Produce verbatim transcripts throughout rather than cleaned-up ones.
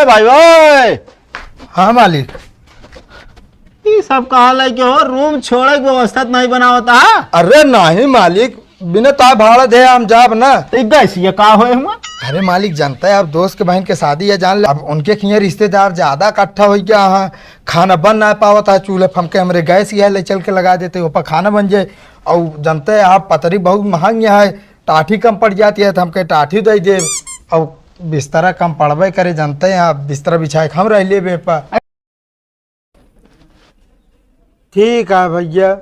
भाई ओए। हाँ मालिक। ई सब कहा लाई के हो, रूम छोड़े के व्यवस्था त नहीं बनावता। अरे नहीं मालिक, बिना ताय भाड़ा दे हम जाब ना। तो ई गैस ये का होए हुआ? अरे मालिक, जानता है, अब दोस्त के बहन के शादी है, जान ले। अब उनके खिया रिश्तेदार ज्यादा इकट्ठा हो गया है, खाना बन ना पावत है चूल्हे फमके, हमरे गैस यह ले चल के लगा देते, ऊपर खाना बन जाए। और जानते हैं आप, पतरी बहुत महंग यहाँ है, टाठी कम पड़ जाती है, तो हमके टाठी दे दे। और बिस्तरा कम पड़बे करे, जानते हैं आप, बिस्तरा बिछाए के हम रह लेबे पर। ठीक है भैया,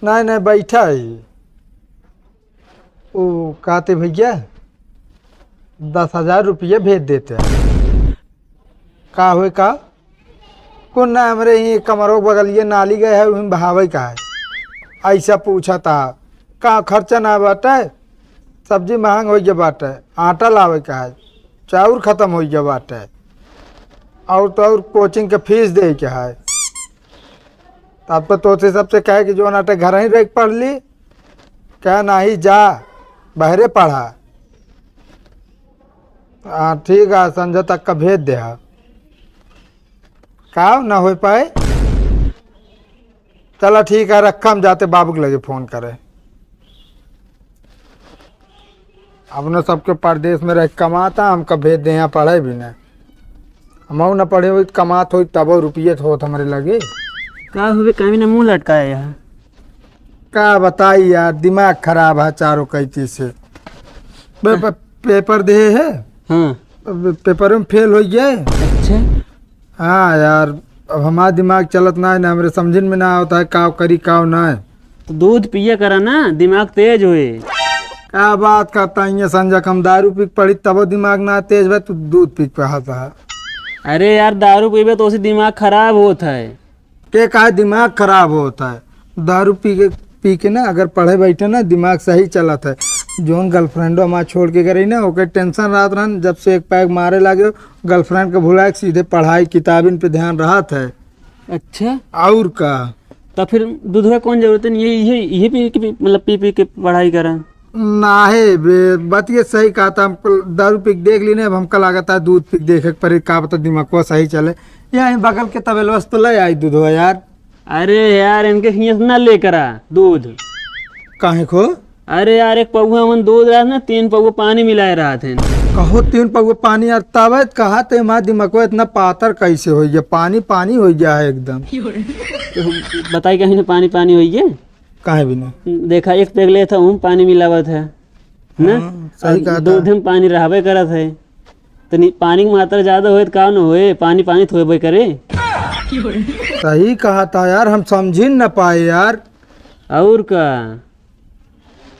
नहीं नहीं, बैठा है। ओ, कहते भैया, दस हजार रुपये भेज देते हैं। का होए का? कुन ना, हमरे ही कमरो बगलिए नाली गए है, उही बहावे का है। ऐसा पूछा था, का खर्चा ना बाटे? सब्जी महंग हो गया बाटे, आटा लावे का है, चाउर खत्म हो गया बाटे, और तो और कोचिंग के फीस दे के है। तब तो तोसे सबसे कहे कि जो नाटे घर ही रह के पढ़ ली, कह नहीं जा, बहरे पढ़ा। हाँ ठीक है, संझा तक का भेज दे हा। का ना हो पाए? चला ठीक है, रखा, हम जाते बाबू के लगे फोन करे। अपने सबके परदेश में रह के कमाता, हमका भेज दे यहाँ पढ़े भी ना। हमहू ना पढ़े होई, कमात होई तबो रुपये तो होत हमरे लगे। का हुए, काहे ना मुंह लटकाए यहाँ? का बताई यार, दिमाग खराब है चारों कैंची से। पे-, पे-, पेपर दे है। हाँ। अब पेपर में फेल हो गए। अच्छा। हाँ यार, अब हमार दिमाग चलत ना है ना, हमरे समझन में ना आवता है काव करी काव ना है। तो दूध पिया करा ना, दिमाग तेज होए। का बात करता है, ये संझा के हम दारू पी के पढ़ी तबो दिमाग ना तेज बा, तू दूध पी के पढ़ता है। अरे यार, दारू पीबे तो उसे दिमाग खराब होत है। के काहे दिमाग खराब होत है? दारू पी के, पी के ना अगर पढ़े बैठे ना, दिमाग सही चलत है। जोन गर्लफ्रेंडो हमार छोड़ के गई ना, ओके टेंशन रहत रहन, जब से एक पैग मारे लागे, गर्लफ्रेंड के भुला के सीधे पढ़ाई किताबिन पे ध्यान रहत है। अच्छा। और का? तो फिर दूधवा कौन जरूरत है? ये, ये, ये पी के, मतलब पी पी के पढ़ाई करा। नाहे बे, बात ये सही कहा था, हम दारू पी के देख ली ना, अब हमका लागत है दूध पी के देखे के पड़ी, का पता दिमागवा सही चले। यही बगल के तबेलवा से तो ले आई दूधवा यार। अरे यार, इनके हियां से ना लेकर आ दूध। काहे को? अरे यार, एक पौवा हमन दूध रहत ना, तीन पौवा पानी मिलाए रहत हैं। कहो तीन पौवा पानी यार, तब कहा ते हमार दिमागवा इतना पातर कैसे हो गया, पानी पानी हो गया है एकदम। तो बताई कहीं ना पानी पानी हो गया। काहे भी ना? देखा, एक पैग लेत है, ओहम पानी मिलावत है, ना? हाँ, सही और कहा था। दूध में पानी रहबे करत है, तनी पानी की मात्रा ज्यादा होए तो का न होए, पानी पानी तो होबे करे। सही कहा था यार, हम समझी न पाए यार। और का?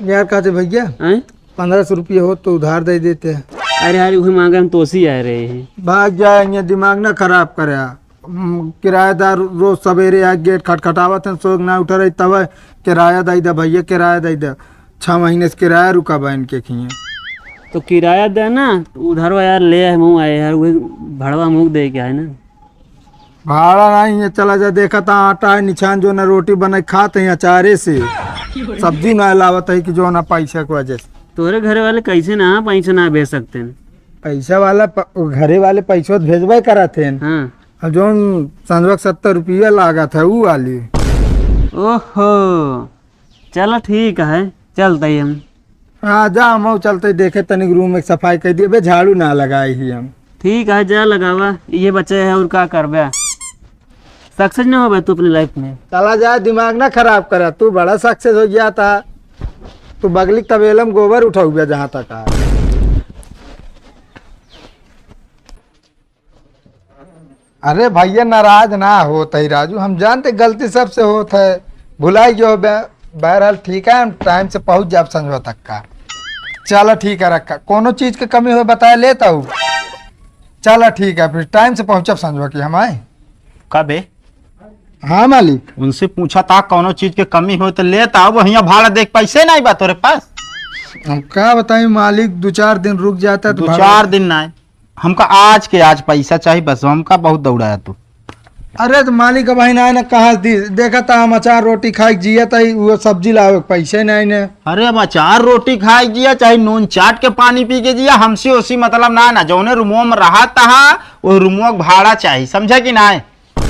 यार कहते भैया, हैं? पन्द्रह सौ रुपये हो तो उधार दे देते हैं। अरे यार, वही मांगे हम तोसी आए रहे हैं। भाग जाए, ये दिमाग ना खराब करे। हम्म, किराएदार रोज सवेरे आ गेट खटखटावत हैं, सोग ना उठ रही, तब किराया दे दे भैया, किराया दे दे। छह महीने से किराया रुका बा इनके खिए। तो किराया दे ना, उधारवा यार ले आए, मुँह आए यार, वही भड़वा मुँह दे के आए ना। भाड़ा नहीं है, चला जा, देखा था आटा है निछान, जो ना रोटी बने खात है अचारे से, सब्जी ना लावत है कि जो ना पैसा की वजह से। तोरे घरे वाले कैसे ना पैसा ना भेज सकते हैं? पैसा वाला प-, घरे वाले पैसा तो भेजबे करत हैं। हाँ। अब जौन संजवा के सत्तर रुपया लागत है, ऊ वाली। ओहो, चलो ठीक है, चलते ही हम। हाँ, जा, हम चलते देखे तनिक रूम में सफाई कर दिए, बे झाड़ू ना लगाई ही हम। ठीक है, जा लगावा, ये बचे है और का करबे? सक्सेस ना होबे तू अपनी लाइफ में। चला जा, दिमाग ना खराब करा, तू बड़ा सक्सेस हो गया था, तू बगली तबेला में गोबर उठाऊ गया जहाँ तक आ। अरे भैया, नाराज ना होत है राजू, हम जानते गलती सबसे होत है, भुलाई गयो बे-, बहरहाल ठीक है, हम टाइम से पहुँच जाब संजवा तक का। चलो ठीक है, रखा, कोनो चीज के कमी हो बताए लेता हूँ। चलो ठीक है, फिर टाइम से पहुँचब संजवा की हम आए। कबे? हाँ मालिक। उनसे पूछा था कोनो चीज के कमी हो तो लेता हूँ, हियाँ भाड़ा देख पैसे नहीं बा तोरे पास। हम का बताई मालिक, दो चार दिन रुक जाता तो दो भाड़ा चार दिन नहीं, हमका आज के आज पैसा चाहिए बस, हमका बहुत दौड़ाया तू। अरे तो मालिक, अबहिं नाहीं न, कहाँ दी, देखा त हम अचार रोटी खाइक जिया, त वो सब्जी लावे के पैसे नाहीं न। अरे अब अचार रोटी खाइक जिया, चाहे नून चाट के पानी पी के जिया, हमसे ओसी मतलब नाहीं न। जौने रूमो में रहत हा, वो रूमो के भाड़ा चाही, समझा कि नाहीं?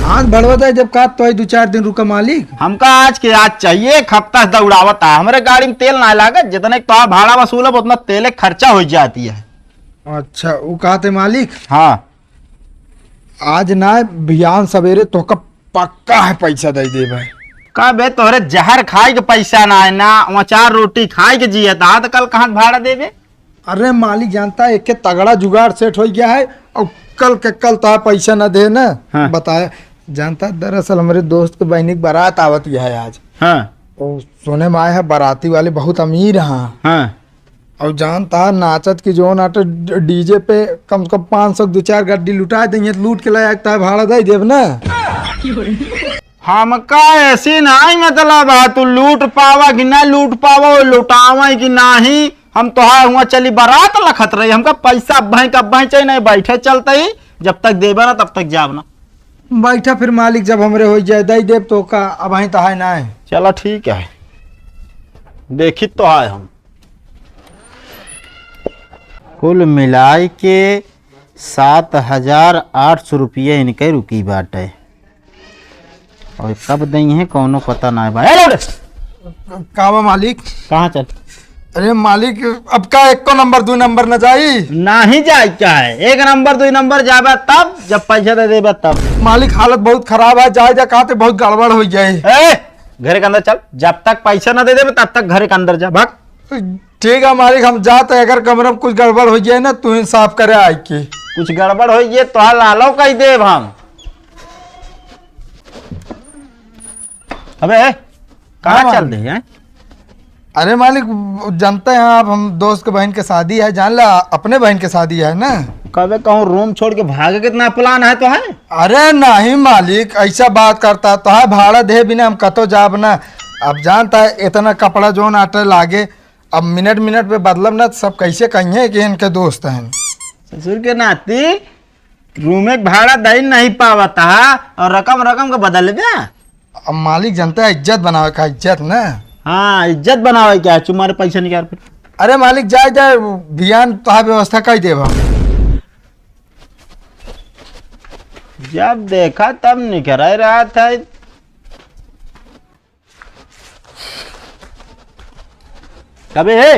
आज भड़वा दे, जब का तो दू चार दिन रुका मालिक। हमका आज के आज चाहिए, एक हफ्ता से दौड़ावत हा। हमरे गाड़ी में तेल नाहीं लागत, जितने तो भाड़ा वसूलब, उतना तेले खर्चा होइ जात है। अच्छा, वो कहते मालिक? हाँ। आज ना, बिहान सवेरे तोहका पक्का है पैसा दे देबे। का बे, तोहरे जहर खाए के पैसा ना है ना, अचार रोटी खाए के जियत हा, तो कल कहाँ भाड़ा देबे? अरे मालिक जानता है, एक तगड़ा जुगाड़ सेट हो गया है, और कल के कल तो पैसा ना दे ना। हाँ। बताया जानता, दरअसल हमरे दोस्त के बहनी के बारात आवत है आज। हाँ। वो सुने में आया है, बाराती वाले बहुत अमीर हैं। हाँ। और जानता है, नाचत की जोन आटे ड-, डीजे पे कम से कम पाँच सौ दो चार गड्डी लुटा देंगे, लूट के लायक तो भाड़ा दे देब ना। हमका ऐसी नाहीं मतलब है, तू लूट पावा कि ना लूट पावा, वो लुटावे कि नाहीं, हम तोहार हुआ चली बारात लखत रही, हमका पैसा अब्बहीं का अब्बहीं चाहिए, नाहीं बैठे चलते ही, जब तक देबे ना तब तक जाब ना। बैठा फिर मालिक, जब हमरे हो जाए दे देब तो का, अबहीं तो है ना है। चला ठीक है, देखी तो है हम। कुल मिलाए के सात हजार आठ सौ रुपया इनके रुकी बाटे। और कब दई है, कौनो पता ना बा। ए, लौट! का बा मालिक? कहाँ चल? अरे मालिक, अब का एको नंबर, दो नंबर न जाई? नाहीं जाए का है, एक नंबर, दो नंबर जाबे तब, जब पैसा दे देबे तब। मालिक, हालत बहुत खराब है, जाए जा कहते बहुत गड़बड़ हो जाए। ए, घरे के अंदर चल, जब तक पैसा ना दे देबे तब तक घरे के अंदर जा, भाग। ठीक है मालिक, हम जात है, अगर कमरा में कुछ गड़बड़ हो जाए ना, तू ही साफ करे आए के। कुछ गड़बड़ हो जाए तो लालो कह देब हम। अबे, कहाँ हाँ चल मालिक। दे हैं? अरे मालिक, जानते हैं आप, हम दोस्त के बहन के शादी है, जान ला, अपने बहन के शादी है ना। कबे कहूँ रूम छोड़ के भागे कितना प्लान है तो है? अरे नहीं मालिक, ऐसा बात करता तो है, भाड़ा दे बिना हम कतो जाब ना। अब जानता है, इतना कपड़ा जोन आटे लागे, अब मिनट मिनट पे बदलब ना, तो सब कैसे कहिए कि इनके दोस्त हैं। ससुर के नाती, रूम एक भाड़ा दे नहीं पावत हा और रकम रकम के बदल दे। अब मालिक जनता है, इज्जत बनावे का, इज्जत ना। हाँ, इज्जत बनावे क्या है? चुमारे पैसा निकाल फिर। अरे मालिक, जाए जाए, बिहान तोहार व्यवस्था कर देब हम। जब देखा तब निकराए रहा था। कबे हे?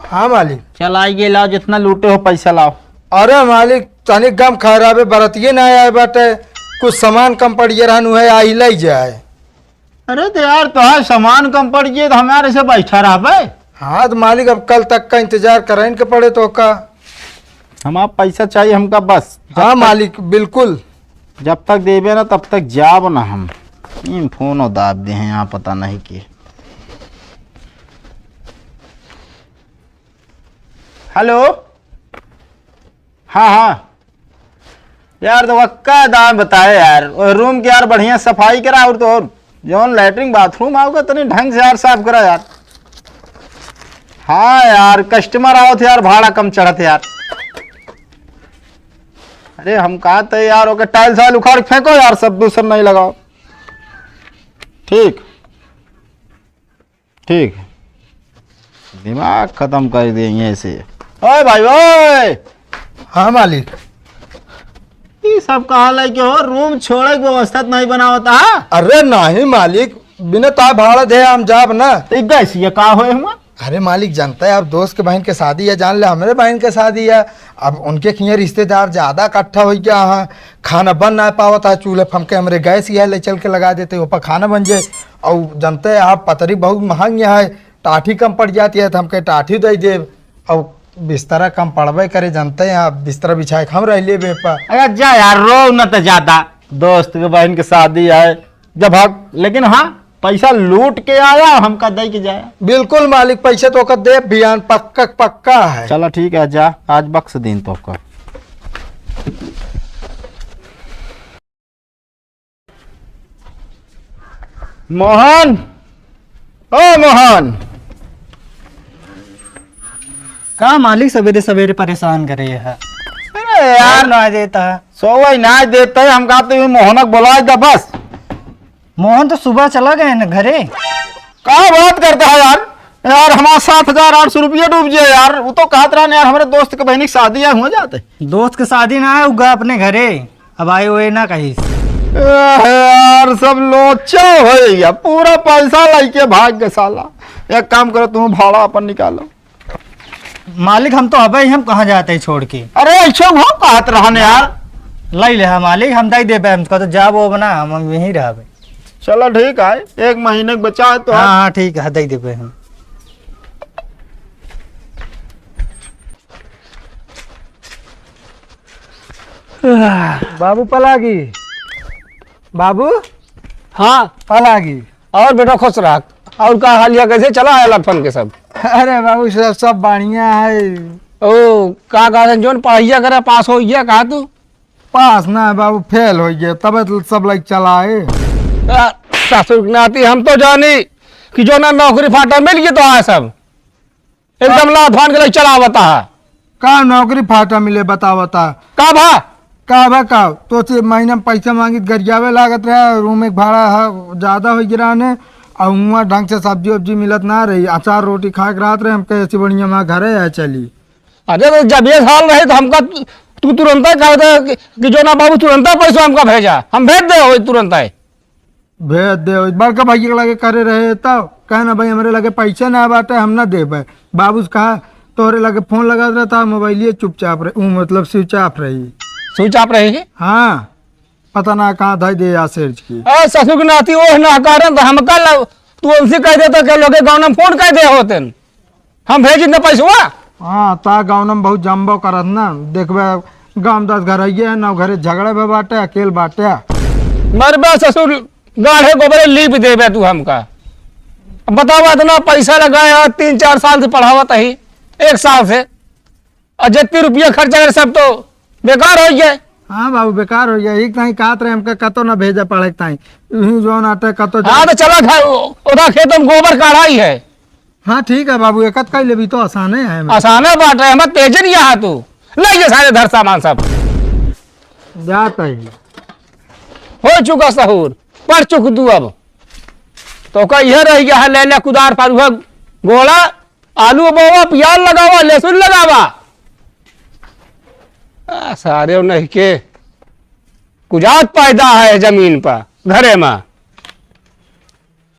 हाँ मालिक। चल, आई गे, लाओ, जितना लूटे हो पैसा लाओ। अरे मालिक, तनिक गम खराबे, बरतिये ना आए बाटे, कुछ सामान कम पड़िए रहनु है, आई ले जाए। अरे तो यार, तोहार सामान कम पड़िए तो हमारे से बैठा रहबे। हाँ तो मालिक, अब कल तक का इंतजार करइन के पड़े तो का। हमार पैसा चाहिए हमका बस। जब हाँ तक मालिक, बिल्कुल। जब तक देबे ना, तब तक जाब ना हम। इन फोनो दाब दे हैं यहाँ, पता नहीं के। हेलो, हाँ, हाँ। यार, तो का दाम बताए यार, वो रूम की यार बढ़िया सफाई करा, और तो और जौन लैट्रिन बाथरूम आओगे, तनी ढंग से यार साफ करा यार। हाँ यार, कस्टमर आओ थे यार, भाड़ा कम चढ़त यार। अरे हम कहा थे यार, ओके टाइल्स वाइल उखाड़ के फेंको यार, सब दूसर नहीं लगाओ। ठीक, ठीक। दिमाग खत्म कर देंगे ऐसे। ओए भाई, ओए! हाँ मालिक। ई सब कहाँ लेके हो? रूम छोड़े के व्यवस्था तो नहीं बनावता, हाँ? अरे नहीं मालिक, बिना ता भाड़ा दे हम जाब ना। तो ई गैस ये का होए हुआ? अरे मालिक, जानता है आप, दोस्त के बहन के शादी है, जान ले, हमरे बहन के शादी है। अब उनके खिया रिश्तेदार ज्यादा इकट्ठा हो गया है, खाना बन ना पावत है चूल्हे पे, हमके हमरे गैस ये ले चल के लगा देते, ऊपर खाना बन जाए। और जानते हैं आप, पतरी बहुत महंग यहाँ है, टाठी कम पड़ जाती है, तो हमके टाठी दे देब। और बिस्तरा कम पड़बे करे, जानते हैं आप, बिस्तरा बिछाए के हम रह लेबे पर। अरे जा यार, रो न तो ज्यादा, दोस्त के बहन के शादी है, जब हक, लेकिन हाँ, पैसा लूट के आया, हमका दे के जाया। बिल्कुल मालिक, पैसा तो ओकर देब बिहान, पक्का पक्का है। चला ठीक है, जा, आज बख्श दिन तो का। मोहन, ओ मोहन। का मालिक सवेरे सवेरे परेशान करे है? अरे ए यार, ना देता है। सो वही ना देता है, हम कहते हैं मोहनक बुलाए दा बस। मोहन तो सुबह चला गए ना घरे। का बात करता है यार? यार, हमारा सात हजार आठ सौ रुपया डूब जाए यार। वो तो कहत रहा यार, हमारे दोस्त के बहनी की शादी है, हो जाते। दोस्त के शादी ना है, उगा अपने घरे। अब आए हुए ना कहिस। ए यार, सब लोचा हो गया, पूरा पैसा लेके भाग गए साला। एक काम करो, तुम भाड़ा अपन निकालो। मालिक, हम तो अबे ही, हम कहाँ जाते हैं छोड़ के? अरे, ऐसे हो कहत रहन यार। लाई ले, हाँ, मालिक, हम दे देबे, हमका तो जाब वो बना, हम, हम यहीं रहबे। चलो, ठीक है, एक महीने के बचा है तो। हाँ, हाँ, ठीक है, दे देबे हम। बाबू पलागी, बाबू। हाँ। पलागी। और बेटा खुश रह। और का हाल या, कैसे चला है लटफन के सब? अरे बाबू, सब, सब बढ़िया है। ओ, का कहत हैं, जोन पढ़ाइया करे पास हो गया कहा तू? पास ना है बाबू, फेल हो गया, तबे तो सब लाइक चला है। आ, ससुर के नाती हम तो जानी कि जो ना नौकरी फाटा मिल गया तो आए सब। एकदम लात फान के लई चलावता है। का नौकरी फाटा मिले बतावता? का भा? का भा का? तो से महीना में पैसा मांगित गरियावे लागत रहे, रूम एक भाड़ा है, ज्यादा हो गिरा ने, और हुआं ढंग से सब्जी उब्जी मिलत ना रही, अचार रोटी खा के रात रहे, हम कहे ऐसी बढ़िया हमारे घरे आ चली। अरे तो जब ये हाल रहे तो हमका तू, तू तुरंत कहता कि, कि जो ना बाबू तुरंत पैसा हमका भेजा, हम भेज दे हो तुरंत। भेज दे, बड़का भैया के लगे करे रहे तब कहे ना भाई हमरे लगे पैसे ना बाटे, हम ना देबे। बाबू से कहा तोहरे लगे फोन लगात रहता, मोबाइलिए चुपचाप रहे, ऊ मतलब स्विच ऑफ रही। स्विच ऑफ रही? हाँ, पता ना कहाँ धई दे या सेठ की। ए ससुर के नाती ओह ना कारण तो हमका लग, तू उनसे कह देता कि लोगे गाँव में फोन कर दे होते। हम भेज इतना पैसवा। हाँ, ता गाँव में बहुत जम्बो करत ना, देखबे गाँव दस घर आइए है, नौ घरे झगड़े बे बाटे, अकेल बाटे। मरबे ससुर, गाढ़े गोबरे लीप देबे तू हमका। अब बतावा, इतना पैसा लगाए हैं, तीन चार साल से पढ़ावत ही, एक साल से, और जितनी रुपया खर्चा करे सब तो बेकार हो गया। हाँ बाबू, बेकार हो गया। एक ताई कहत रहे हमका कतो ना भेजा पढ़े ताई, यही जौन आटे कतो हाँ, जा- तो चला था, उ-, उधर खेत में गोबर काढ़ा ही है। हाँ, ठीक है बाबू, एकत कई लेबी तो आसाने है हमें। आसाने बात है, हमें तेज नहीं आहा तू। ले ये सारे धर सामान सब। जात है। हो चुका सहूर, पढ़ चुक तू अब। तो का यह रह गया है, ले ले कुदार पर हुआ गोला, आलू बोवा, प्याज लगावा, लहसुन लगावा। आ, सारे नहीं के कुजात पैदा है जमीन पर, घरे में।